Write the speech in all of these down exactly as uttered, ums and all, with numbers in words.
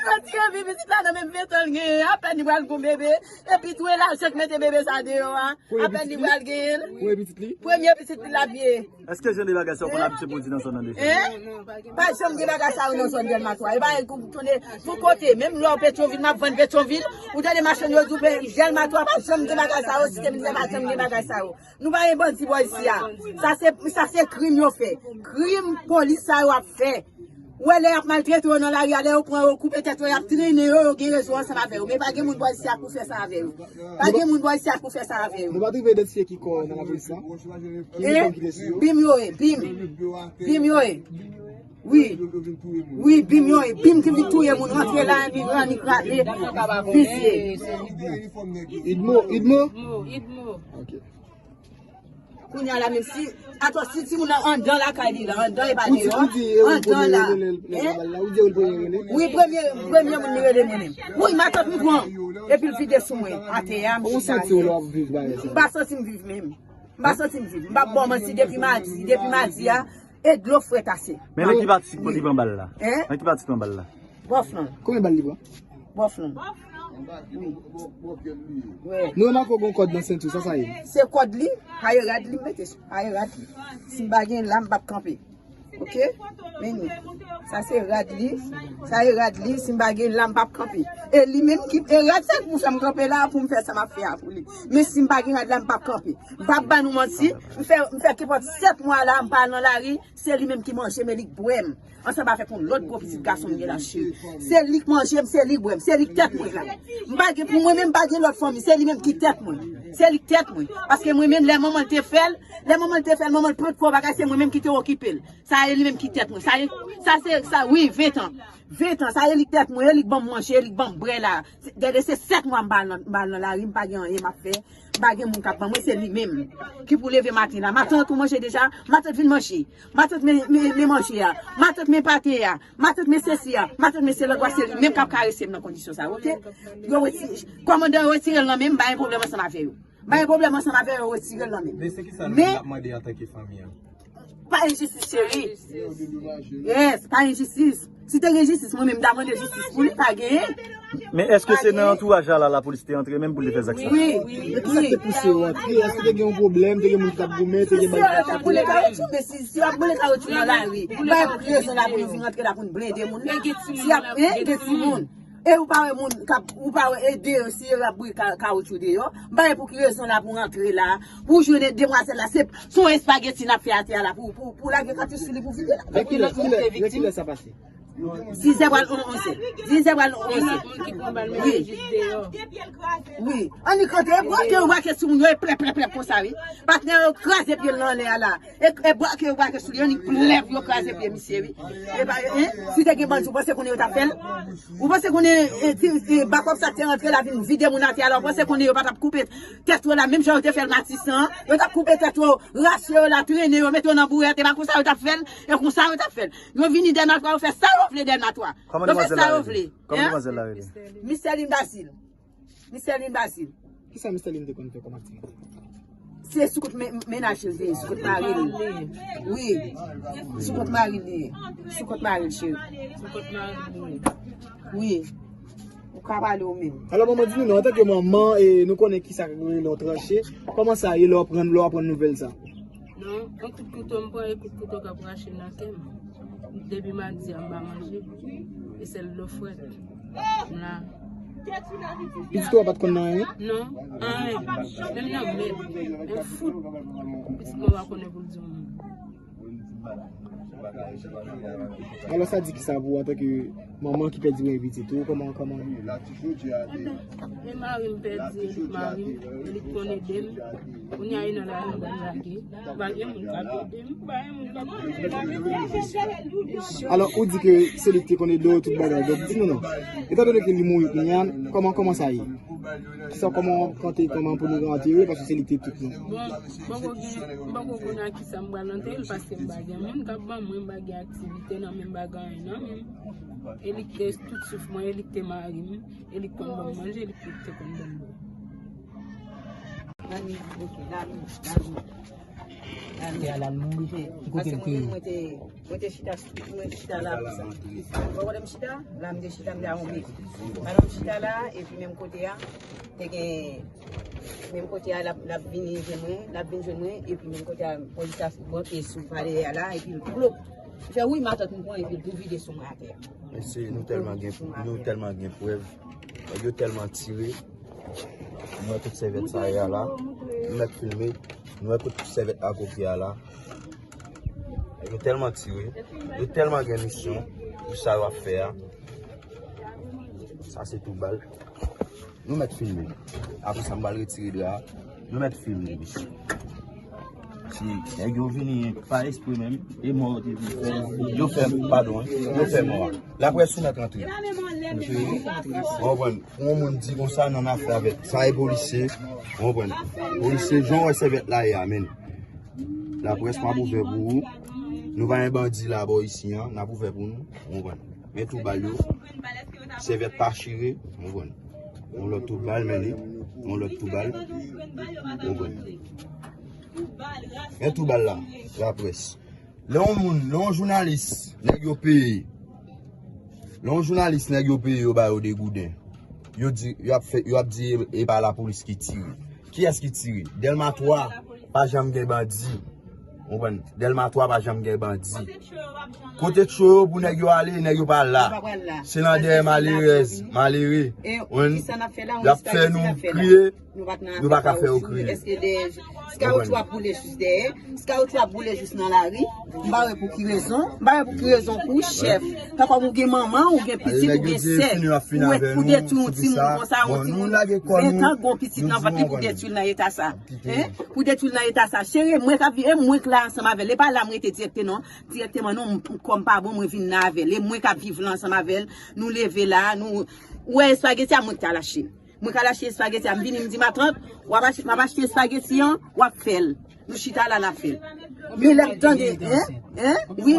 Retire vi pitit la nan menm ven tan l genyen, apèn li pral gon bebe, epi tou e lajan k mete bebe sa deyò a, apèn li pral genyen l. Premye pitit li? Premye pitit li l ap ye. Èske jan de bagay sa yo konn abitye pwodui nan zòn nan deja? Hein? Pa janm gen bagay sa yo nan zòn Dèlma twa. E pa tou kote, menm lè w Petyonvil, m ap vann Petyonvil, ou tande machann yo di w Dèlma twa, pa janm gen bagay sa yo, Site Militè pa janm gen bagay sa yo. Nou pa gen bandi bò isi a. Sa se, sa se krim yo fè. Krim polis sa yo ap fè. Ou wè lè y ap maltrete yo nan lari a, lè yo pran yo, koupe tèt yo, y ap trennen yo, yo gen rezon ansanm avè yo. Men pa gen moun bò isi a pou fè sa avè yo. Pa gen moun bò isi a pou fè sa avè yo. Nou pa t rive idantifye ki kò nan lapolis la? Ki fòm ki te sou yo? Bim yo ye, bim. Bim yo ye. Wi. Wi, bim yo ye. Bim ki vin touye moun, rantre la, epi rann kraze. Visye. Idmo, Idmo? Idmo. Ok. Kounye a la, menm si, atò, si timoun nan anndan lakay li la, anndan e pa deyò, anndan la. Hein? Wi, premye, premye moun li rele mwen menm. Wi, matant m pran, epi l vide sou mwen, atè a, m chita atè. Ou santi w lè w ap viv bagay sa? M pa santi m viv menm. M pa santi m viv. M p ap ba w manti, depi madi, depi madi a, e dlo frèt ase. Men nan ki pati ki pran bal la? Hein? Nan ki pati ki pran bal la? Bòf lan. Konbyen bal li pran? Bòf lan. Wi. Wi. Nou remake w gen kòd nan senti w, sa sa ye? Se kòd li, sa e rad li m mete sou. Sa e rad li. Si m pa gen l la, m p ap kanpe. Ok? Men li. Sa se rad li. Sa e rad li, si m pa gen l la, m p ap kanpe. E li menm ki, e rad sa k pou fè m kanpe la, pou m fè sa m ap fè a pou li. Men si m pa gen rad la, m p ap kanpe. M p ap ba nou manti, m fè, m fè kenpòt sèt mwa la, m pa al nan lari, se li menm ki manje m, e li k bwè m. Ansanm avèk yon lòt gwo pitit gason m gen la, cheri. Se li k manje m, se li k bwè m, se li k tèt mwen la. M pa gen, pou mwen menm, m pa gen lòt fanmi, se li menm ki tèt mwen. Se li k tèt mwen. Paske mwen menm, lè manman l te fè l, lè manman l te fè l, manman l pa t fè yon bagay, se mwen menm ki te okipe l. Sa e li menm ki tèt mwen. Sa e, sa se, sa, wi, ven tan. Ven tan, sa e li k tèt mwen, e li k ban m manje, e li k ban m bwè la. Se, gade, se sèt mwa m pa al nan, m pa al nan lari, m pa gen anyen m ap fè. M pa gen moun k ap ban mwen, se li menm ki pou leve maten la. Matant ou manje deja? Matant vin manje. Matant men, men, men manje a. Matant men pate a. Matant men sesi a. Matant men se lòt bwa, se li menm k ap karese m nan kondisyon sa, ok? Yo retire, kòmandan yo retire l nan men m, m pa gen pwoblèm ansanm avè yo. M pa gen pwoblèm ansanm avè yo, yo retire l nan men m. Men se kisa nou menm n ap mande antanke fanmi an? Pa enjistis, cheri. Yes, pa enjistis. Si te gen jistis, mwen menm, m ta mande jistis pou li, pa genyen. Men èske se nan antouraj la, la, lapolis te antre menm pou l te fè zak sa? Wi, wi. Men kisa ki te pouse yo antre? Èske te gen yon pwoblèm, te gen moun ki t ap goumen, te gen bagay? Si yo t ap boule kawotchou, men si, si yo ap boule kawotchou nan lari, pa gen pou ki rezon la pou nou vin rantre la pou nou blende moun nan. Si y ap, hein, gen timoun. E ou pa wè moun k ap, ou pa wè e deyò, si yo ap boule ka-, kawotchou deyò. M pa wè pou ki rezon la pou rantre la. Pou jwenn demwazèl la, se, se yon espageti n ap fè atè a la pou, pou, pou lage katouch sou li pou vide la. Nan kilè, kilè, nan kilè sa pase? Dizè pral on, onzè. Dizè pral on, onzè. Wi. Wi. Annik rantre, e brake yo brake sou moun yo, e plèp, plèp, plèp konsa, wi. Patnè yo kraze pye l nan anlè a la. E, e brake yo brake sou li, annik plèp yo kraze pye misye, wi. E pa, hein? Si te gen bandi, ou panse konnen yo t ap fè l? Ou panse konnen, e, ti, e, bakòp sa te rantre la vin vide moun atè a la, ou panse konnen yo pa t ap koupe tèt yo la, menm jan yo te fè l Matisan an, yo t ap koupe tèt yo, rache yo la, trennen yo, mete yo nan bourèt, e pa konsa yo t ap fè l, e konsa yo t ap fè l. Yo vini Dèlma twa, yo fè sa yo vle Dèlma twa. Yo fè sa yo vle. Kòman demwazèl la rele? Micheline Bazile. Micheline Bazile. Kisa Micheline te konn fè kòm aktivite? Se sou kont men-, mennaj li te ye, sou kont mari l. Wi. Sou kont mari l li ye. Sou kont mari l, cheri. Sou kont mari l li ye. Wi. Ou ka pale ou menm. Alò, manman, di nou non, antanke manman, e, nou konnen kisa k rele yon tranche. Kòman sa ye lè w aprann, lè w aprann nouvèl sa? Non, yon kout kouto m pran, e kout kouto k ap rache nan kè m. Depi madi a, m pa manje. E sèl dlo frèt. M la. Pitit ou a pa t konn nan anyen? Non, anyen. Menm nan mèt. Menm fout. Pitit mwen pa konnen pou l di yon moun. Alò, sa di kisa pou ou antanke manman ki pèdi premye pitit ou? Kòman, kòman? E mari m pèdi, e li k mari m, e li k konn ede m. Kounye a, e nan lari m pral lage. Pa gen moun k ap ede m, pa gen moun k ap ede m. Alò, ou di ke se li ki te konn ede w tout bagay. Donk, di nou non. Etandone ke li mouri kounye a, kòman, kòman sa ye? Kisa, kòman w ap tante, kòman pou nou antere, paske se li ki te tout nou? Bon, m poko gen, m poko konnen a kisa m pral antere l, paske m pa gen moun k ap ban mwen, m pa gen aktivite nan men m, m pa gen anyen nan men m. E li ki te tout souf mwen, e li ki te mari m, e li ki konn ban m manje, e li ki te konn ban m bwè. Gade, ok, gade, gade. Kote a la, l mouri. Kote l te ye? Mwen te, mwen te chita, mwen te chita la pou sa. Bon, kote m chita? La, m te chita, m te a yon bèk. Pandan m chita la, epi menm kote a, te gen, menm kote a, l ap, l ap vini jwenn mwen, l ap vin jwenn mwen, epi menm kote a, polis la monte sou pale a la, epi l plop. Li fè, wi, matant, m pran, epi l tou vide sou mwen atè a. Mesye, nou tèlman gen, nou tèlman gen prèv. Nèg yo tèlman tire. Nou wè tout sèvyèt sa ye a la. Nou mèt filme. Nou wè tout sèvyèt la kote a la. Nèg yo tèlman tire. Yo tèlman gen misyon pou sa yo ap fè a. Sa se tou bal. Nou mèt filme. Apre sa, m pral retire dra a. Nou mèt filme, mesye. Si nèg yo vini pa espre menm, e mò yo te vin fè. Yo fè, padon, yo fè mò a. Laprès ou mèt antre. Ou konprann? Pou yon moun di konsa, n ann afè avèk. Sa e polisye. Ou konprann? Polisye, jan w wè sèvyèt la ye a, menn. Laprès, m ap ouvè pou ou. Nou pa gen bandi la bò isi an, n ap ouvè pou nou. Ou konprann? Men tou bal yo. Sèvyèt pa chire. Ou konprann? Yon lòt tou bal, men li. Yon lòt tou bal. Ou konprann? Men tou bal la, laprès. Lè yon moun, lè yon jounalis, nèg yo peye. Lè yon jounalis, nèg yo peye, yo ba yo de gouden. Yo di, yo ap fè, yo ap di e, e pa lapolis ki tire. Kiyès ki tire? Dèlma twa pa janm gen bandi. Ou konprann? Dèlma twa pa janm gen bandi. Kote cho yo pou nèg yo ale, nèg yo pa la. Se nan dèyè malerèz, malere. Y ap fè nou kriye. Nou pa ka fè yo kriye. Èske dèyè, si kawotchou ap boule jis dèyè, si kawotchou ap boule jis nan lari, m pa wè pou ki rezon, m pa wè pou ki rezon pou chèf. Tankou ou gen manman, ou gen pitit, ou gen sè, ou wè pou detwi yon timoun konsa, yon timoun ven tan gon pitit nan vant li pou detwi l nan eta sa. Hein? Pou detwi l nan eta sa. Cheri, mwen k ap viv, e mwen k la ansanm avè l. E pa la m rete dirèkte non. Dirèkteman non, m, kò m pa bon, mwen vin la avè l. E mwen k ap viv la ansanm avè l. Nou leve la, nou, ou wè espageti a, mwen k t al achte l. Mwen k al achte espageti a, m vini, m di matant, w ap achte, m ap achte espageti an, w ap fè l. Nou chita la, n ap fè l. Men lè m tande, hein? Hein? Wi.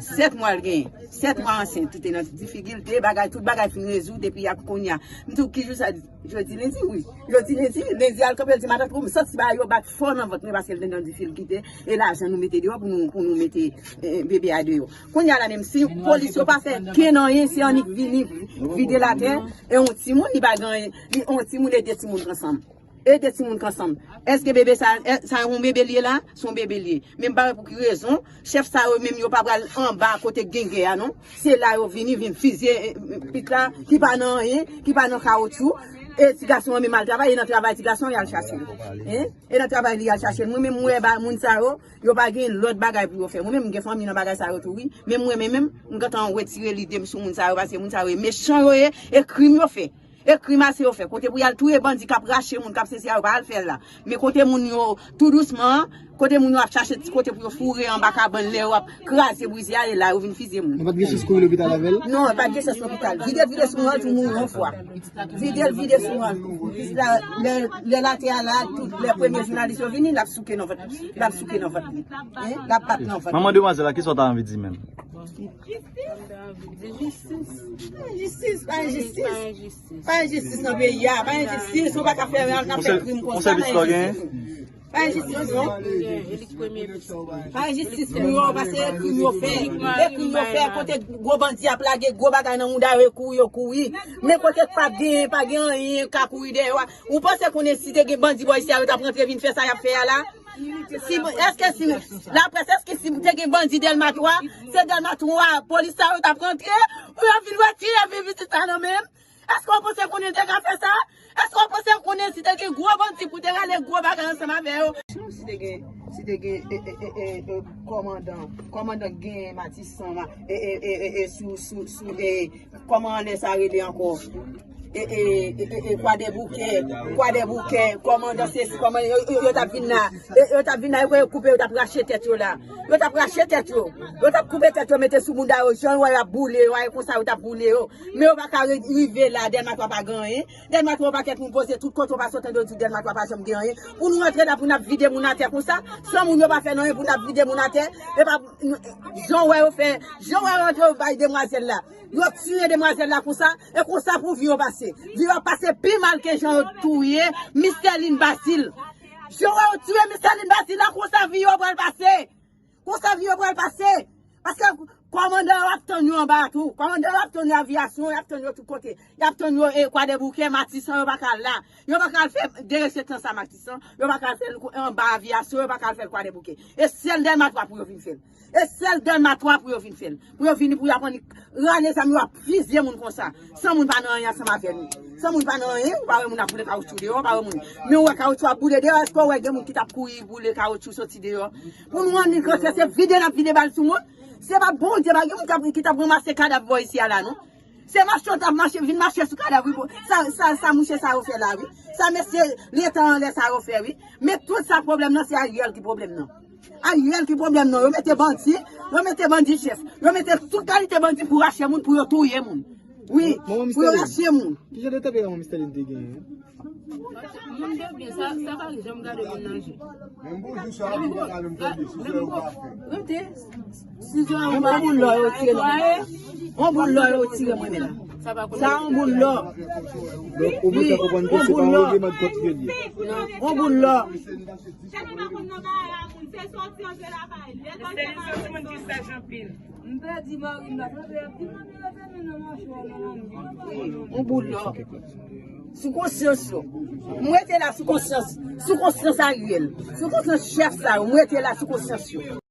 Sèt mwa l genyen. Sèt mwa ansent, li te nan difikilte, bagay, tout bagay fin rezoud, epi ap kounye a. M di w ki jou sa, jodi lendi, wi. Jodi lendi, lendi al kanpe, l di matant, m santi bagay yo bat fò nan vant mwen, paske l te nan difikilte, e lajan nou mete deyò pou nou, pou nou mete, eh, bebe a deyò. Kounye a la menm, si polis yo pa fè kenn anyen, se annik vini vide l atè, e yon timoun, li pa gen anyen, li yon timoun e de timoun k ansanm. E de timoun k ansanm. Èske bebe sa, e, sa yon bebe l ye la? Se yon bebe l ye. Men m pa wè pou ki rezon, chèf sa yo menm yo pa pral anba kote k gen gè a non. Se la yo vini, vin fizye, e, e, pit la, ki pa nan anyen, ki pa nan kawotchou. E ti gason an menm al travay, e nan travay ti gason an y al chache l. Hein? E nan travay li y al chache l. Mwen menm m wè ba moun sa yo, yo pa gen lòt bagay pou yo fè. Mwen menm m gen fanmi nan bagay sa yo tou wi. Men mwen menm, m gentan retire lide m sou moun sa yo, paske moun sa yo e mechan yo ye, e krim yo fè. E krim ase yo fè. Kote pou y al touye bandi k ap rache moun, k ap sesi a, yo pa al fè l la. Men kote moun yo, tou dousman, kote moun yo ap chache ti kote pou yo foure anba kabann, lè yo ap kraze brize a, e la yo vin fizye moun. Nou pa t gen chans kouri lopital avè l? Non, pa t gen chans lopital. Vide l, vide sou mwen, tou mouri yon fwa. Vide l, vide sou mwen. Jis la, lè, lè l atè a la, tout lè premye jounalis yo vini, l ap souke nan vant, l ap souke nan vant li. Hein? L ap bat nan vant li. Manman demwazèl la, kisa w ta anvi di menm? Jistis. Pa enjistis, pa enjistis. Pa enjistis nan peyi a, pa enjistis, ou pa ka fè anyen, n ap fè krim konsa, pa enjistis. Pa enjistis, non. Pa enjistis pou yo, paske e krim yo fè. E krim yo fè, kote gwo bandi ap lage gwo bagay nan mouda yo, e kouri yo kouri. Men kote k pa gen, pa gen anyen ka kouri dèyè yo a. Ou panse konnen si te gen bandi bò isi a, yo t ap rantre vin fè sa y ap fè a la? Si, èske si, laprès, èske si te gen bandi Dèlma twa, se Dèlma twa, polis sa yo t ap rantre, pou yo vin retire vi pitit sa nan men m? Èske w panse konnen te ka fè sa? Èske w panse konnen si te gen gwo bandi pou te rale gwo bagay ansanm avè yo? Si te gen, si te gen, e, e, e, e, e, kòmandan, kòmandan gen Matisan, ma, e, e, e, e, e, sou, sou, sou, e, kòman anlè sa rele ankò? E, e, e, e, e, Kwadèboukè, Kwadèboukè, kòmandan sesi, kòmandan, yo, yo, yo t ap vin la, e, yo t ap vin la, yo kwè yo koupe, yo t ap rache tèt yo la. Yo t ap rache tèt yo. Yo t ap koupe tèt yo, mete sou mouda yo, jan yo wè y ap boule yo, a, e konsa yo t ap boule yo. Men yo pa ka ri-, rive la, Dèlma twa pa gen anyen. Dèlma twa, yon pakèt moun poze tout kote, w pa sot tande yo di Dèlma twa pa janm gen anyen. Pou nou rantre la, pou n ap vide moun atè konsa, san moun yo pa fè n anyen, pou n ap vide moun atè, e pa, jan w wè yo fè, jan w wè yo rantre, yo bay demwazèl la. Yo tiye demwazèl la konsa, e konsa pou vi yo pase. Vi yo ap pase pi mal ke jan yo touye Misteline Basil. Jan w wè yo tiye Micheline Bertin la, konsa vi yo pral pase. Konsa vi yo pral pase. Paske kòmandan yo ap tann yo anba tou. Kòmandan yo ap tann yo aviyasyon, y ap tann yo tout kote. Y ap tann yo e Kwadèboukè, Matisan, yo pa ka al la. Yo pa ka al fè deresetans a Matisan. Yo pa ka al fè l anba aviyasyon, yo pa ka al fè l Kwadèboukè. E sèl Dèlma twa pou yo vin fè l. E sèl Dèlma twa pou yo vin fè l. Pou yo vini, pou y ap annik rale zam yo, ap fizye moun konsa. San moun pa nan anyen ansanm avè nou. San moun pa nan anyen, ou pa wè moun ap boule kawoutchou deyò, ou pa wè moun. Men ou wè kawoutchou ap boule deyò, èske ou wè gen moun ki t ap kouri boule kawoutchou soti deyò? Pou nou annik rantre, se vide n ap vide bal sou moun. Se pa Bondye, pa gen moun k ap, ki t ap ranmase kadav bò isi a la, non. Se mache yo t ap mache, vin mache sou kadav, wi. Sa, sa, sa mouche sa yo fè la, wi. Sa mesye Leta anlè sa yo fè, wi. Men tout sa pwoblèm nan, se Ariel ki pwoblèm nan. Ariel ki pwoblèm nan. Yo mete bandi, yo mete bandi chèf. Yo mete tout kalite bandi pou rache moun, pou yo touye moun. Wi, pou yo rache moun. Ki jan de tanperman Micheline te genyen? Moun de byen, sa, sa pa janm gade moun nan je. Menm bonjou sa, ou pa ka menm tande, si se ou pa fè. Rete. Si se ou pa fè. On boul lò yo tire mwen. On boul lò yo tire mwen menm. Sa pa konn. Sa on boul lò. Donk, ou mwen ka konprann ke se pa yon regleman de kont ke l ye. On boul lò. Micheline pa konn nan bagay a moun, se sòti antre lakay. Micheline se yon timoun ki saj anpil. M pèdi mari m la, sa fè ap di mami rete men nan machwa nan mami. On boul lò. Sou konsyans yo. Mwen te la sou konsyans. Sou konsyans Ariel. Sou konsyans chèf sa yo. Mwen te la sou konsyans yo.